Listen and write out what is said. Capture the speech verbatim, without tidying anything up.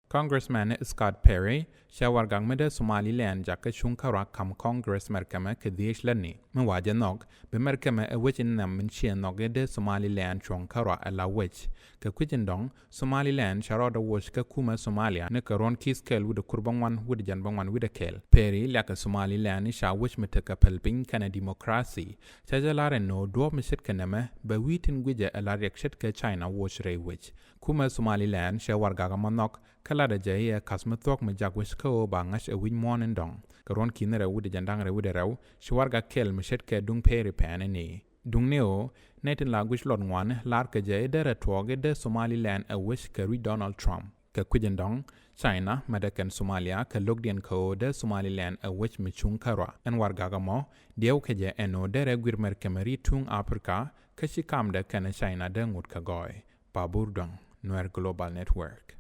Congressman Scott Perry cɛ wargak mi dee Somaliland jakä cuŋ kärɔa kam Congress mɛrkɛmɛ kɛ dhieec lätni mi wa jɛ nhɔk bi mɛrkɛmɛ ɛ wec in nham min ciɛ nhɔk i̱ dee Somaliland cuɔ̱ŋ kärɔa ɛ la wec. Kɛ kui̱c in dɔ̱ŋ, Somaliland cɛ rɔɔdɛ woc kä kumɛ Somalia ni kɛ ruɔ̱n ki̱th kɛl wi̱cdɛ kur bäŋuan wi̱cdɛ jɛn bäŋuan wi̱cdɛ kɛl. Perry liakɛ Somaliland i̱ ca wec mi tekɛ päl piny kɛnɛ democracy. Cɛ jɛ lar ɛn ɣöö duɔ̱ɔ̱p mi ce̱tkɛ nɛmɛ bɛ wi̱i̱ tin guicɛ ɛ la riɛk ce̱tkɛ China woc rɛy wec. Kumɛ Somaliland cɛ wargak ɛmɔ nhɔk kä latdɛ jɛ i̱ ɛ ka̱th mi thuɔ̱k mi jak wec kä ɣöö ba ŋa̱c ɛ wi̱c muɔ̱ɔ̱n in dɔ̱ŋ. Kɛ ruɔ̱n ki̱n rɛw wi̱cdɛ jɛn da̱ŋ rɛw wi̱cdɛ rɛw ci wargak kɛl mi ce̱tkɛ duŋ Perry pɛn ɛn i̱ duŋni ɣöö nɛy tin la guic luɔt ŋuan lar kɛ jɛ i̱ derɛ tuɔɔk i̱ dee Somaliland ɛ wec kɛ rui̱c Donald Trump. Kɛ kui̱c in dɔ̱ŋ, China mɛtdɛ kɛn Somalia kɛ lo̱kdiɛn kɛ ɣöö dee Somaliland ɛ wec mi cuŋ kärɔa. Ɛn wargak ɛmɔ diɛw kɛ jɛ ɛn ɣöö derɛ guir mɛrkɛmɛ ri tuŋ Aprika kä ci kamdɛ kɛnɛ China dee ŋot kɛ gɔɔy. Babur Dɔŋ, Nuer Global Network.